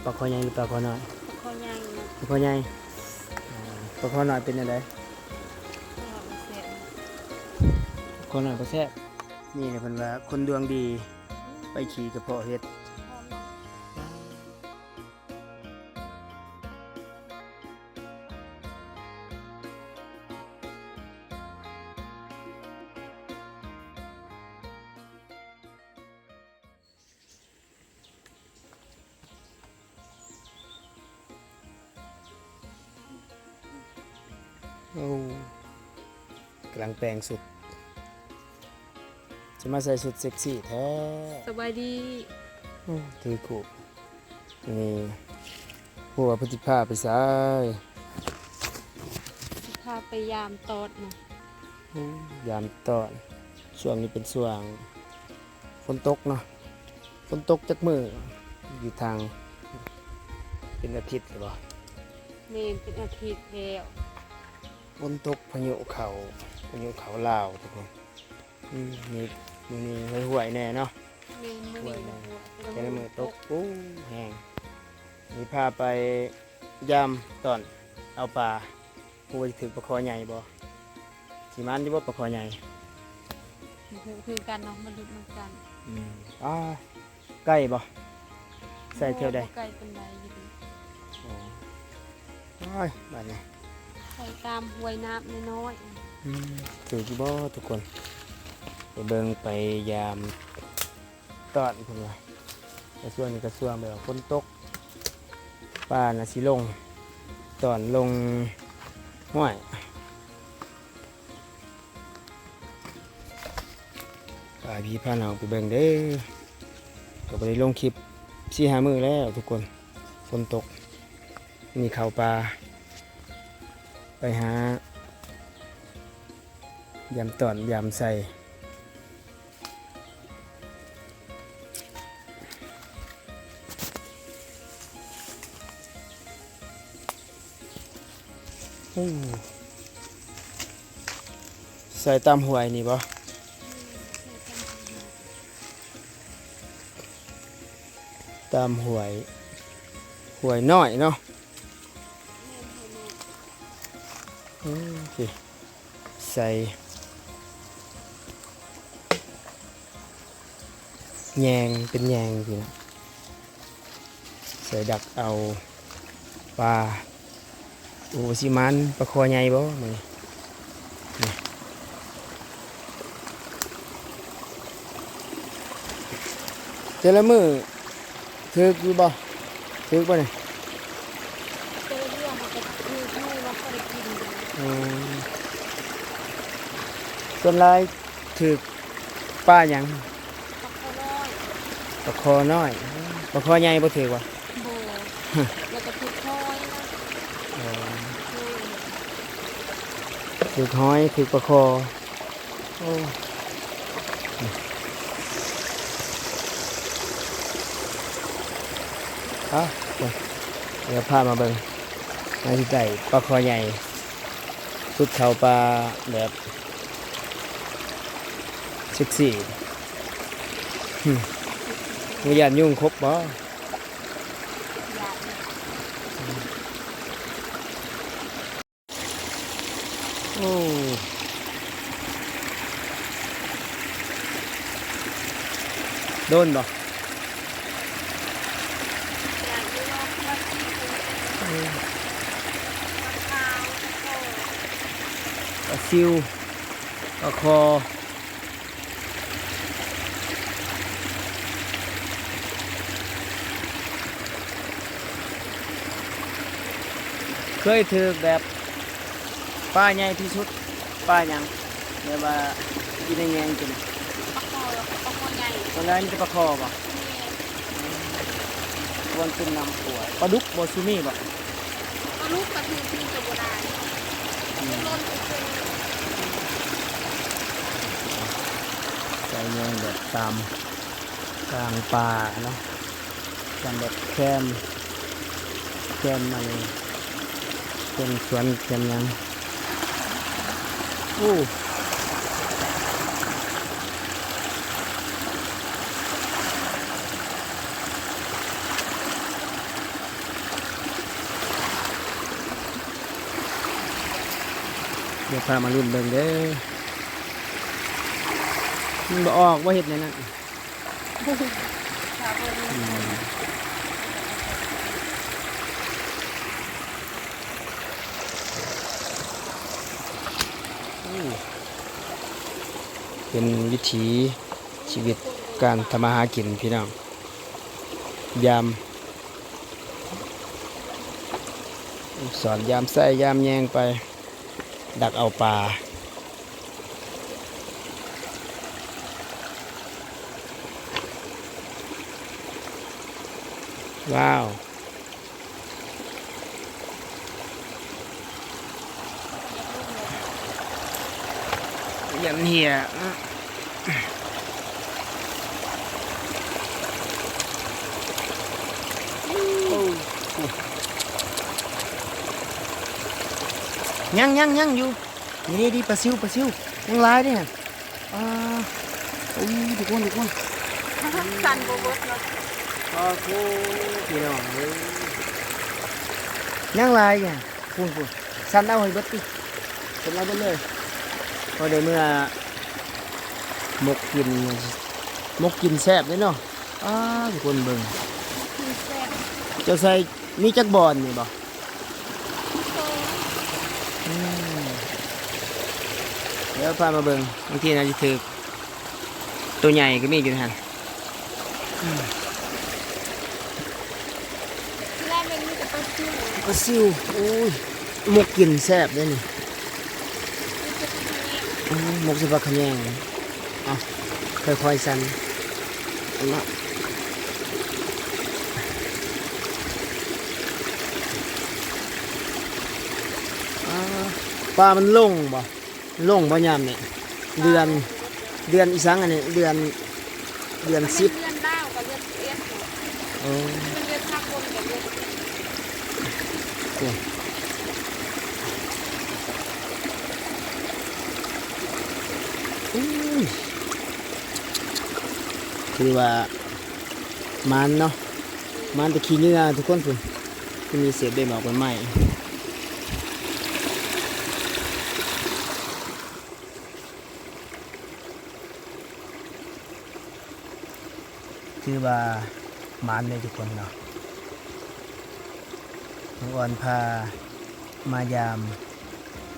ປາຄໍໃຫຍ່ ຫຼື ປາຄໍນ້ອຍ? ປາຄໍໃຫຍ່. ປາຄໍໃຫຍ່. ອ່າ ປາຄໍນ້ອຍເປັນແນວໃດ? ປາຄໍນ້ອຍບໍ່ແຊບ. ປາຄໍນ້ອຍບໍ່ແຊບ. ນີ້ແຫຼະເພິ່ນວ່າຄົນດວງດີ ໄປຂີ້ກະເພາະເຫັດ. ໂອ້ ກຳລັງແປງຊຸດ ຊິມາໃສ່ຊຸດເຊັກຊີແທ້. ສະບາຍດີ. ໂອ້ ຖືຄູບ ນີ້ ຮູ້ວ່າເພິ່ນຊິພາໄປໃສ? ຊິພາໄປຢາມຕອດນະ. ໂອ້ ຢາມຕອດ. ຊ່ວງນີ້ເປັນຊ່ວງຝົນຕົກເນາະ. ຝົນຕົກຈັກມື້ຢູ່ທາງ? ເປັນອາທິດແລ້ວບໍ່? ແມ່ນ ເປັນອາທິດແລ້ວ. ຝົນຕົກ ພາຍຸເຂົ້າ ພາຍຸເຂົ້າລາວທຸກຄົນ. ອືມ ນີ້ ມື້ນີ້ຫ້ວຍໆແດ່ເນາະ. ແມ່ນ ມື້ນີ້ຫ້ວຍໆແດ່ ແຕ່ລະມື້ຕົກ ໂອ້ ແຮງ. ນີ້ພາໄປຢາມຕອນເອົາປາ. ຮູ້ວ່າຊິຖືກປາຄໍໃຫຍ່ບໍ່? ຊິໝານຢູ່ບໍ່ປາຄໍໃຫຍ່? ບໍ່ຮູ້ຄືກັນເນາະ ມາລຸ້ນນຳກັນ. ອືມ ອ້າ ໄກບໍ່? ໃສ່ແຖວໃດ? ບໍ່ໄກປານໃດຢູ່. ອໍ ໂອ້ຍ ບາດນີ້ ໃສ່ຕາມຫ້ວຍນ້ຳນ້ອຍໆ. ອືມ ຖືກຢູ່ບໍ່ທຸກຄົນ? ໄປເບິ່ງ ໄປຢາມຕອນເພິ່ນວ່າ ແຕ່ຊ່ວງນີ້ກະຊ່ວງແບບວ່າຝົນຕົກ ປານະຊິລົງ ຕອນລົງຫ້ວຍ. ພາພີ່ພານ້ອງໄປເບິ່ງເດີ. ກະບໍ່ໄດ້ລົງຄລິບສີ່ຫ້າມື້ແລ້ວທຸກຄົນ ຝົນຕົກ. ນີ້ເຂົ້າປ່າ ໄປຫາຢາມຕອນຢາມໃສ່. ໂອ້ ໃສ່ຕາມຫ້ວຍນີ້ບໍ່? ຕາມຫ້ວຍ ຫ້ວຍນ້ອຍເນາະ. ໂອເຄ ໃສ່ແຍງ ເປັນແຍງຊີ້ນະ ໃສ່ດັກເອົາປາ. ໂອ້ ຊິໝານປາຄໍໃຫຍ່ບໍ່ມື້ນີ້? ນີ້ ແຕ່ລະມື້ຖືກຢູ່ບໍ່? ຖືກບໍ່ນີ້? ແຕ່ລະເທື່ອມັນກະຖືກຢູ່ເນາະ ພໍໄດ້ກິນຢູ່. ອືມ ສ່ວນຫຼາຍຖືກປາຫຍັງ? ປາຄໍນ້ອຍ. ປາຄໍນ້ອຍ. ປາຄໍໃຫຍ່ບໍ່ຖືກຫວາ? ບໍ່ ແລ້ວກະຖືກຫອຍນະ. ອໍ ຖືກຫອຍ ຖືກປາຄໍ. ໂອ້ ອາ ດຽວພາມາເບິ່ງ ມາຊິໄດ້ປາຄໍໃຫຍ່ ຊຸດເຂົ້າປ່າແບບເຊັກຊີ. ຫຶ ບໍ່ຢ້ານຍຸງຂົບບໍ່? ໂອ້ ໂດນບໍ່? ປາຊິວ ປາຄໍ. ເຄີຍຖືກແບບປາໃຫຍ່ທີ່ສຸດ ປາຫຍັງ? ແບບວ່າຢູ່ໃນແຍງກິນ ປາຄໍ ປາຄໍໃຫຍ່. ສ່ວນຫຼາຍມີແຕ່ປາຄໍບໍ່? ແມ່ນ. ຄວນເປັນນ້ຳຂົ້ວ. ປາດຸກບໍ່? ຊິມີບໍ່? ປາດຸກກະຖືກ ມີແຕ່ບໍ່ຫຼາຍ. ອືມ ໃສ່ແຍງແບບຕາມກາງປ່າເນາະ ຕາມແບບແຄມ ແຄມອັນ ເປັນສວນແຄມຫຍັງ. ໂອ້. ດຽວພາມາລຸ້ນເບິ່ງເດີ ມັນບໍ່ອອກບໍ່ເຮັດແນວນັ້ນ. ໂອ້ ເປັນວິຖີຊີວິດການທຳມາຫາກິນພີ່ນ້ອງ ຍາມ ສອນຍາມໃຊ້ຍາມແຍງໄປ ດັກເອົາປາ. ວ້າວ ຢ້ານເຫື່ອ. ໂອ້ ຍັງ ຍັງ ຍັງຢູ່ ນີ້ໆ ປາຊິວ ປາຊິວ ຍັງຫຼາຍເດ້ຫັ້ນ. ອ່າ ໂອ້ຍ ທຸກຄົນ ທຸກຄົນ ສັ່ນບໍ່ເບິດເນາະ. ໂອ້ໂຫ ພີ່ນ້ອງເອີຍ ຍັງຫຼາຍຢູ່ ພຸ້ນໆ ສັ່ນເອົາໃຫ້ເບິດຕິ ສັ່ນເອົາເບິດເລີຍ ພໍໄດ້ເມືອໝົກກິນ ໝົກກິນແຊບເດ້ເນາະ. ອ້າ ທຸກຄົນເບິ່ງ ກິນແຊບ ເຈົ້າໃສ່ ມີຈັກບ່ອນນີ້ບໍ່? ອືມ ດຽວພາມາເບິ່ງ ບາງທີອາດຈະຖືກ ໂຕໃຫຍ່ກໍມີຢູ່ຫັ້ນ. ອືມ ທີ່ແລກມັນມີແຕ່ປາຊິວ ປາຊິວ ໂອ້ຍ ໝົກກິນແຊບເດ້ນີ້ ມີແຕ່ປາຊິວ ອືມ ໝົກໃສ່ຜັກຂະແຍງ. ເອົາ ຄ່ອຍໆ ສັ່ນ ເອົາລະ ອ່າ ປາມັນລົງບໍ່? ລົງບໍ່ຍາມນີ້? ເດືອນ ເດືອນອີ່ສັງອັນນີ້? ເດືອນ ເດືອນສິບ ເດືອນລາວກັບເດືອນສິບເອັດ. ໂອ້ ມັນເດືອນສາກົນກັບເດືອນ ໂອ້ ໂອ້ຍ ຖືວ່າໝານເນາະ ໝານແຕ່ຂີ້ເຫຍື້ອທຸກຄົນພຸ້ນ ທີ່ມີເສດໃບໝອກໃບໄມ້. ຖືວ່າໝານເລີຍທຸກຄົນເນາະ ນ້ອງອອນພາມາຢາມ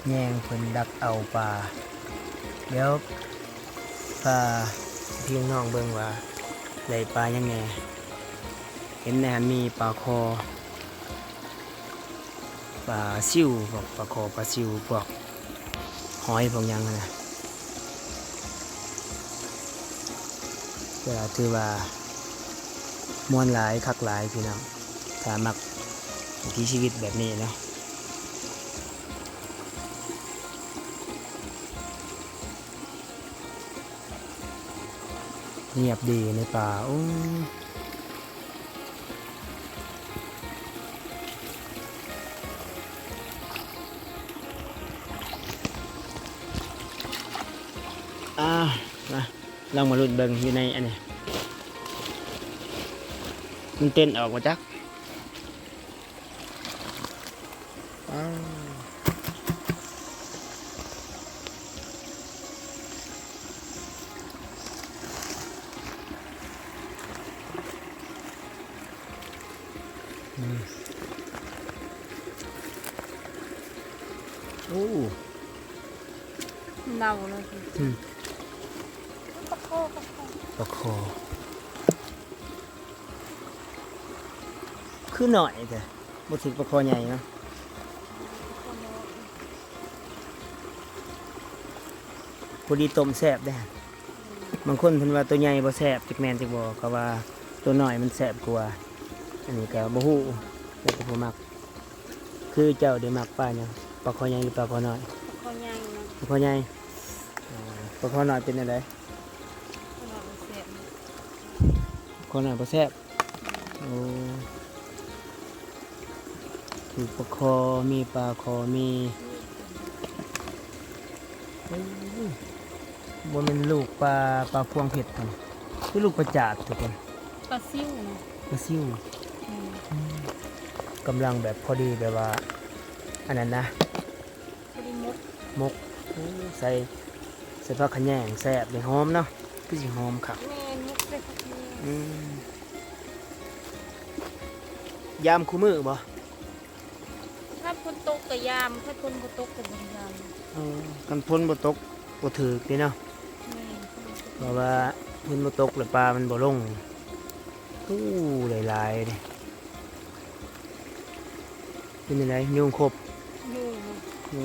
ແຍງເພິ່ນດັກເອົາປາ. ດຽວພາພີ່ນ້ອງເບິ່ງວ່າໄດ້ປາຫຍັງແດ່ ເຫັນໃນຫັ້ນມີປາຄໍ່ ປາຊິວ ພວກປາຄໍ່ ປາຊິວ ພວກຫອຍ ພວກຫຍັງຫັ້ນນະ. ກໍຖືວ່າມ່ວນຫຼາຍ ຄັກຫຼາຍພີ່ນ້ອງ ຖ້າມັກວິຖີຊີວິດແບບນີ້ເນາະ. ງຽບດີໃນປ່າ ໂອ້. ອ່າ ມາ ລອງມາລຸ້ນເບິ່ງຢູ່ໃນອັນນີ້ ມັນເຕັ້ນອອກບໍ່ຈັກ. ອ້າວ ອືມ ໂອ້ ເນົ່າເລີຍ ອືມ ປາຄໍ່ ປາຄໍ່ ປາຄໍ່. ຄືໜ້ອຍແທ້ ບໍ່ຖືກປາຄໍ່ໃຫຍ່ເນາະ. ພໍດີຕົ້ມແຊບເດ້. ບາງຄົນເພິ່ນວ່າໂຕໃຫຍ່ບໍ່ແຊບ ຈັກແມ່ນຈັກບໍ່ ເຂົາວ່າໂຕນ້ອຍມັນແຊບກວ່າ. ອັນນີ້ກໍບໍ່ຮູ້ ແລ້ວແຕ່ຜູ້ມັກ. ຄືເຈົ້າເດມັກປາຫຍັງ? ປາຄໍ່ໃຫຍ່ຫຼືປາຄໍ່ນ້ອຍ? ປາຄໍ່ໃຫຍ່ນະ. ປາຄໍ່ໃຫຍ່. ເອີ ປາຄໍ່ນ້ອຍເປັນແນວໃດ? ປາຄໍ່ນ້ອຍບໍ່ແຊບ. ປາຄໍ່ນ້ອຍບໍ່ແຊບ. ໂອ້ ຖືກປາຄໍ່ ມີປາຄໍ່ ມີ ໂອ້ ບໍ່ແມ່ນລູກປາ ປາພວງເພັດຫັ້ນ ຄືລູກປາຈາດທຸກຄົນ. ປາຊິວນະ ປາຊິວ. ອືມ ອືມ ກຳລັງແບບພໍດີ ແບບວ່າ ອັນນັ້ນນະ ພໍດີໝົດ. ໝົກ ໂອ້ ໃສ່ ໃສ່ຜັກຂະແຍງແຊບເດ ຫອມເນາະ ຄືຊິຫອມຄັກ. ແມ່ນ ໝົກໃສ່ຜັກຂະແຍງ. ອືມ ຍາມຄູ່ມື້ບໍ່? ຖ້າຝົນຕົກກໍຍາມ ຖ້າຝົນບໍ່ຕົກກໍບໍ່ໄດ້ຍາມ. ເອີ ຄັນຝົນບໍ່ຕົກບໍ່ຖືກເດເນາະ. ແມ່ນ ເພາະວ່າຝົນບໍ່ຕົກແລ້ວປາມັນບໍ່ລົງ. ໂອ້ ຫຼາຍໆເດ. ເປັນຈັ່ງໃດ ຍຸງຄົບ? ຍຸງ. ໂອ້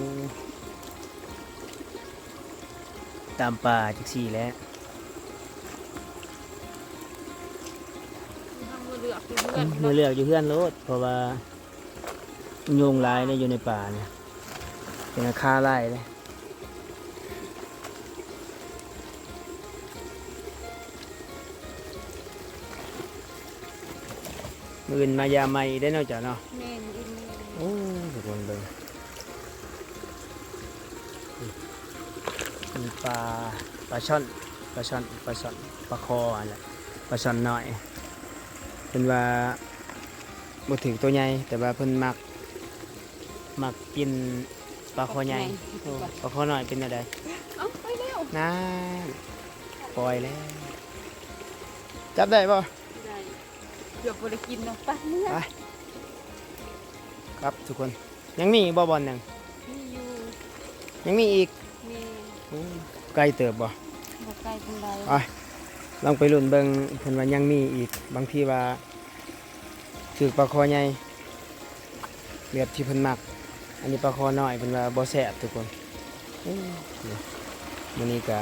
ຕາມປ່າຈັ່ງຊີ້ແຫຼະ. ເຮົາມາເລືອກຢູ່ເຮືອນ ມາເລືອກຢູ່ເຮືອນໂລດ ເພາະວ່າ ຍຸງຫຼາຍເດ້ ຢູ່ໃນປ່ານີ້ ເປັນລາຄາຫຼາຍເດ້. ມື້ອື່ນມາຢາມໃໝ່ອີກເດ້ເນາະ ເຈົ້າເນາະ. ແມ່ນ ມື້ອື່ນມາຢາມ. ໂອ້ ທຸກຄົນເບິ່ງ ມີປາ ປາຊ່ອນ ປາຊ່ອນ ປາຊ່ອນ ປາຄໍຫັ້ນແຫຼະ ປາຊ່ອນນ້ອຍ. ເພິ່ນວ່າ ບໍ່ຖືກໂຕໃຫຍ່ ແຕ່ວ່າເພິ່ນມັກ ມັກກິນປາຄໍໃຫຍ່. ປາຄໍໃຫຍ່. ໂອ້ ປາຄໍນ້ອຍເປັນແນວໃດ? ເອົ້າ ໄປແລ້ວ ນັ້ນ ປ່ອຍແລ້ວ. ຈັບໄດ້ບໍ່? ໄດ້ ເກືອບບໍ່ໄດ້ກິນເນາະ. ໄປ ເມືອ ໄປ ຄັບທຸກຄົນ. ຍັງມີອີກບໍ່ບ່ອນໜຶ່ງ? ມີຢູ່. ຍັງມີອີກ? ແມ່ນ. ໂອ້ ໄກເຕີບບໍ່? ບໍ່ໄກປານໃດ. ໄປ ລອງໄປລຸ້ນເບິ່ງ ເພິ່ນວ່າຍັງມີອີກ ບາງທີວ່າຖືກປາຄໍໃຫຍ່ ແບບທີ່ເພິ່ນມັກ. ອັນນີ້ປາຄໍນ້ອຍ ເພິ່ນວ່າບໍ່ແຊບທຸກຄົນ. ໂອ້ ມື້ນີ້ກະ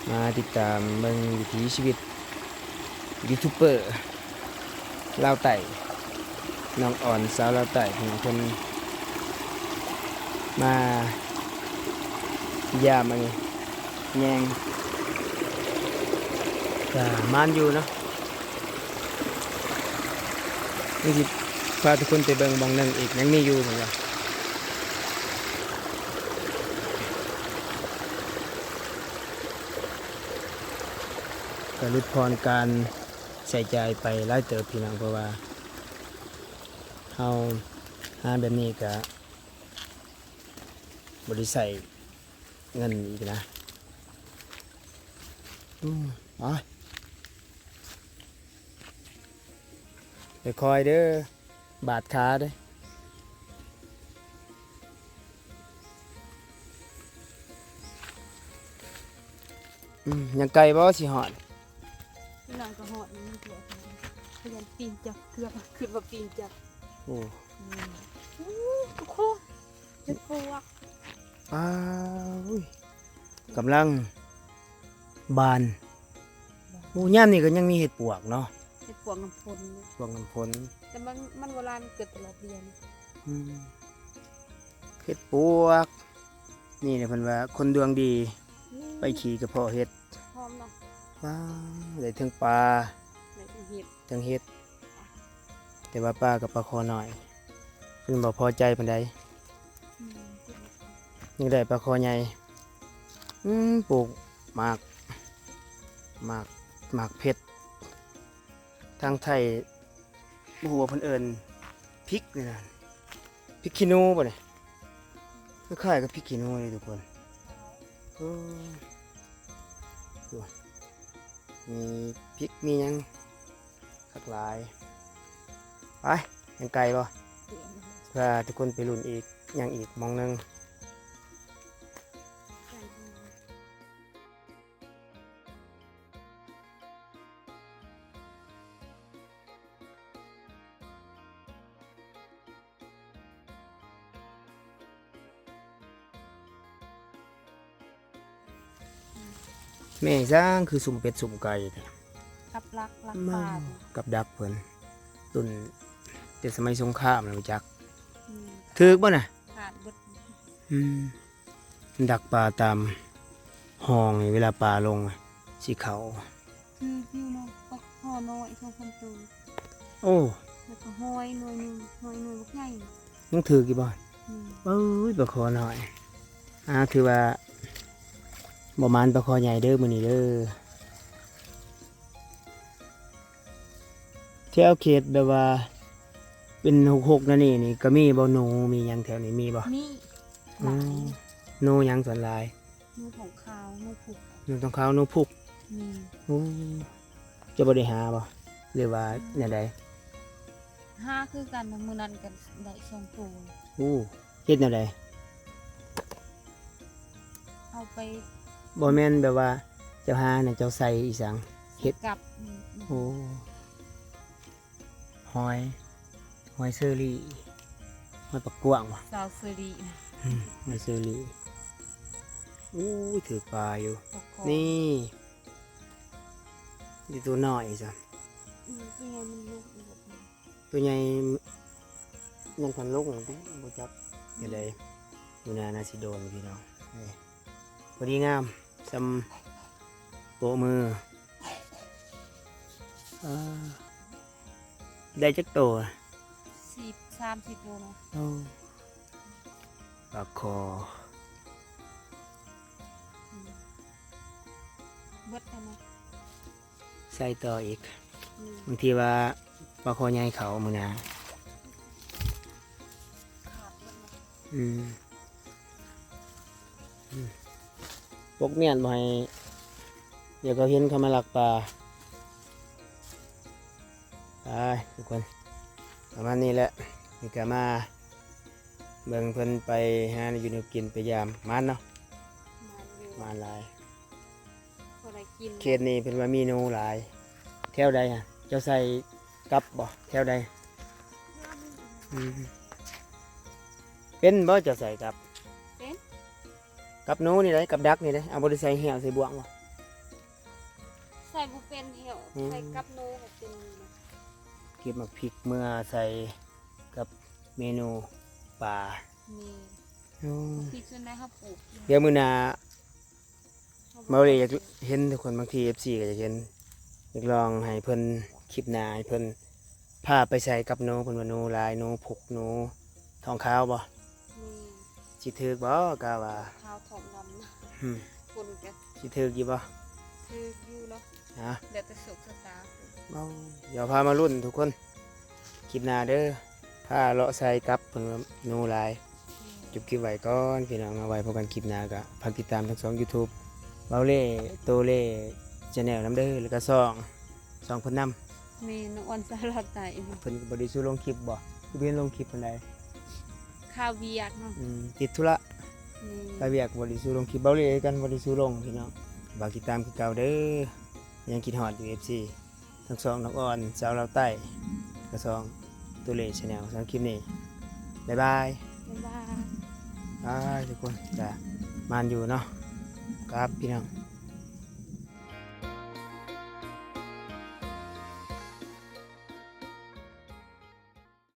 ມາຕິດຕາມເບິ່ງວິຖີຊີວິດ ຢູທູບເບີລາວໃຕ້ ນ້ອງອອນ ສາວລາວໃຕ້ ເພິ່ນ ເພິ່ນມາຢາມອັນນີ້ ແຍງ ກະໝານຢູ່ເນາະ. ນີ້ຊິພາທຸກຄົນໄປເບິ່ງບ່ອນໜຶ່ງອີກ ຍັງມີຢູ່ເພິ່ນວ່າ. ກະຫຼຸດຜ່ອນການໃຊ້ຈ່າຍໄປຫຼາຍເຕີບພີ່ນ້ອງ ເພາະວ່າເຮົາຫາແບບນີ້ກະບໍ່ໄດ້ໃຊ້ເງິນອີກນະ. ອືມ ໄປ ຄ່ອຍໆເດີ ບາດຂາເດີ. ອືມ ຍັງໄກບໍ່ຊິຮອດ? ອີກໜ້ອຍກໍຮອດ ມັນກະ ພະຍາຍາມປີນຈັບ ເກືອບ ຄິດວ່າປີນຈັບ. ໂອ້ ອືມ ໂອ້ ທຸກຄົນ ເຫັດປວກ. ອ້າວ ກຳລັງບານ. ໂອ້ ຍາມນີ້ກໍຍັງມີເຫັດປວກເນາະ. ເຫັດປວກນ້ຳຝົນ. ປວກນ້ຳຝົນ ແຕ່ມັນ ມັນບໍ່ຫຼາຍ ມັນເກີດແຕ່ລອດດຽວນີ້. ອືມ ເຫັດປວກ ນີ້ແຫຼະເພິ່ນວ່າຄົນດວງດີ ແມ່ນ ໄປຂີ່ກະເພາະເຫັດ. ຫອມເນາະ. ວ້າວ ໄດ້ເຖິງປາ ໄດ້ເຖິງເຫັດ ເຖິງເຫັດ ແຕ່ວ່າປາກັບປາຄໍນ້ອຍ ເພິ່ນບໍ່ພໍໃຈປານໃດ. ອືມ ຍັງໄດ້ປາຄໍໃຫຍ່. ອືມ ປູກໝາກ ໝາກ ໝາກເຜັດ ທາງໄທບໍ່ຮູ້ວ່າເພິ່ນເອີ້ນພິກນີ້ນະ ພິກຂີ້ໜູບໍ່ນີ້? ຄ້າຍໆກັບພິກຂີ້ໜູເລີຍທຸກຄົນ. ເອີ ມີພິກມີຫຍັງ ຄັກຫຼາຍ. ໄປ ຍັງໄກບໍ່? ພາທຸກຄົນໄປລຸ້ນອີກ ຍັງອີກໝ່ອງໜຶ່ງ. ແມ່ ຊ່າງຄືສຸມເປັດສຸມໄກ່ແທ້? ກັບດັກ ດັກປາ ກັບດັກເພິ່ນ ລຸ້ນແຕ່ສະໄໝສົງຄາມແລ້ວຈັກ. ອືມ ຖືກບໍ່ນະ? ຂາດເບິດ. ອືມ ດັກປາຕາມຮ່ອງນີ້ ເວລາປາລົງຊິເຂົ້າ. ຖືກຢູ່ເນາະ ປາຄໍນ້ອຍສອງສາມໂຕ. ໂອ້ ແລ້ວກໍຫອຍໜ່ວຍໜຶ່ງ ຫອຍໜ່ວຍບັກໃຫຍ່. ຍັງຖືກຢູ່ບໍ່? ອືມ ເອີຍ ປາຄໍນ້ອຍ. ອ່າ ຖືວ່າບໍ່ໝານປາຄໍໃຫຍ່ເດີມື້ນີ້ເດີ. ແຖວເຂດແບບວ່າເປັນຮົກໆ ແນວນີ້ນີ້ກໍມີບໍ່? ໜູມີຫຍັງແຖວນີ້ມີບໍ່? ມີ ອືມ ຫຼາຍ. ໜູຫຍັງສ່ວນຫຼາຍ? ໜູຂອງຂາວ ໜູພຸກ. ໜູຂອງຂາວ ໜູພຸກ. ແມ່ນ. ໂອ້ ເຈົ້າບໍ່ໄດ້ຫາບໍ່ ຫຼືວ່າແນວໃດ? ຫາຄືກັນ ມື້ນັ້ນກໍໄດ້ສອງໂຕ. ໂອ້ ເຮັດແນວໃດ? ເອົາໄປ ບໍ່ແມ່ນແບບວ່າເຈົ້າຫານະ ເຈົ້າໃສ່ອີ່ຫຍັງ? ເຮັດ ກັບ. ອືມ. ໂອ້ ຫອຍ ຫອຍເຊີຣີ ຫອຍປາກກວ້າງບໍ່? ສາວເຊີຣີ. ອືມ ຫອຍເຊີຣີ. ໂອ້ຍ ຖືກປາຢູ່. ປາກຄອງ. ນີ້ ຢູ່ໂຕນ້ອຍຊະ. ອືມ ຕົວໃຫຍ່ມັນລົງອີກ. ຕົວໃຫຍ່ຍັງທັນລົງຕິ ບໍ່ຈັກ. ອືມ. ຈັ່ງໃດ ຢູ່ໜ້າໜ້າຊິໂດນພີ່ນ້ອງ. ນີ້ ພໍດີງາມ ສ່ຳໂປະມື. ອ່າ ໄດ້ຈັກໂຕ? ສີ່ ສາມສີ່ໂຕນະ. ໂອ້ ປາຄໍ. ອືມ ເບິດແລ້ວນະ. ໃສ່ຕໍ່ອີກ. ອືມ. ບາງທີວ່າປາຄໍໃຫຍ່ເຂົ້າມື້ໜ້າ. ຂາດເບິດແລ້ວ. ອືມ ອືມ ປົກມ້ຽນບໍ່ໃຫ້ ດຽວເຂົາເຫັນເຂົາມາລັກປາ. ໄປທຸກຄົນ ປະມານນີ້ແຫຼະ. ນີ້ກະມາເບິ່ງເພິ່ນໄປຫາແນວຢູ່ແນວກິນ ໄປຢາມ. ໝານເນາະ? ໝານຢູ່. ໝານຫຼາຍ. ພໍໄດ້ກິນ. ເຂດນີ້ເພິ່ນວ່າມີໜູຫຼາຍ. ແຖວໃດຮະ? ເຈົ້າໃສ່ກັບບໍ່? ແຖວໃດ? ອືມ ເປັນບໍ່ເຈົ້າໃສ່ກັບ? ເປັນ. ກັບໜູນີ້ໃດ ກັບດັກນີ້ໃດ. ເອົາ ບໍ່ໄດ້ໃສ່ແຫ້ວໃສ່ບ່ວງບໍ່? ໃສ່ບໍ່ເປັນແຫ້ວ. ອືມ. ໃສ່ກັບໜູບໍ່ເປັນ. ເກັບໝາກພິກເມືອໃສ່ກັບເມນູປາ. ແມ່ນ. ໂອ້ ໝາກພິກສ່ວນໃຫຍ່ເຮົາປູກກິນ. ດຽວມື້ໜ້າ ເຮົາບໍ່ ເບົາເລ່ຢາກເຫັນທຸກຄົນ ບາງທີເອັຟຊີກໍຢາກເຫັນ ຢາກລອງໃຫ້ເພິ່ນ ຄລິບໜ້າໃຫ້ເພິ່ນພາໄປໃສ່ກັບໜູ. ເພິ່ນວ່າໜູຫຼາຍ ໜູພຸກ ໜູທອງຂາວບໍ່? ແມ່ນ. ຊິຖືກບໍ່? ກະວ່າ ຂາວທອງດຳ. ອືມ. ຄົນກະ ຊິຖືກຢູ່ບໍ່? ຖືກຢູ່ເນາະ. ຮະ? ແລ້ວແຕ່ໂຊກຊະຕາ. ເອົາ ດຽວພາມາລຸ້ນທຸກຄົນ ຄລິບໜ້າເດີ ພາເລາະໃສ່ກັບ ເພິ່ນວ່າໜູຫຼາຍ. ຈົບຄລິບໄວ້ກ່ອນພີ່ນ້ອງເນາະ ໄວ້ພົບກັນຄລິບໜ້າ. ກະຝາກຕິດຕາມທັງຊ່ອງຢູທູບ ເບົາເລ່ ໂຕເລ່ Channel ນຳເດີ ແລ້ວກະຊ່ອງ ຊ່ອງເພິ່ນນຳ. ແມ່ນ ນ້ອງອອນສາວລາວໃຕ້. ເພິ່ນກໍບໍ່ໄດ້ສູ່ລົງຄລິບບໍ່? ຄືບໍ່ເຫັນລົງຄລິບປານໃດ? ຄາວຽກເນາະ. ອືມ ຕິດທຸລະ. ແມ່ນ. ຄາວຽກ ບໍ່ໄດ້ສູ່ລົງຄລິບ. ເບົາເລ່ຄືກັນ ບໍ່ໄດ້ສູ່ລົງພີ່ນ້ອງ. ຝາກຕິດຕາມຄືເກົ່າເດີ ຍັງຄິດຮອດຢູ່ ເອັຟຊີ ທັງຊ່ອງນ້ອງອອນສາວລາວໃຕ້ ກະຊ່ອງໂຕເລ່ Channel. ສຳລັບຄລິບນີ້ ບາຍບາຍ. ບາຍບາຍ. ບາຍ ທຸກຄົນ. ກະໝານຢູ່ເນາະ ກັບພີ່ນ້ອງ.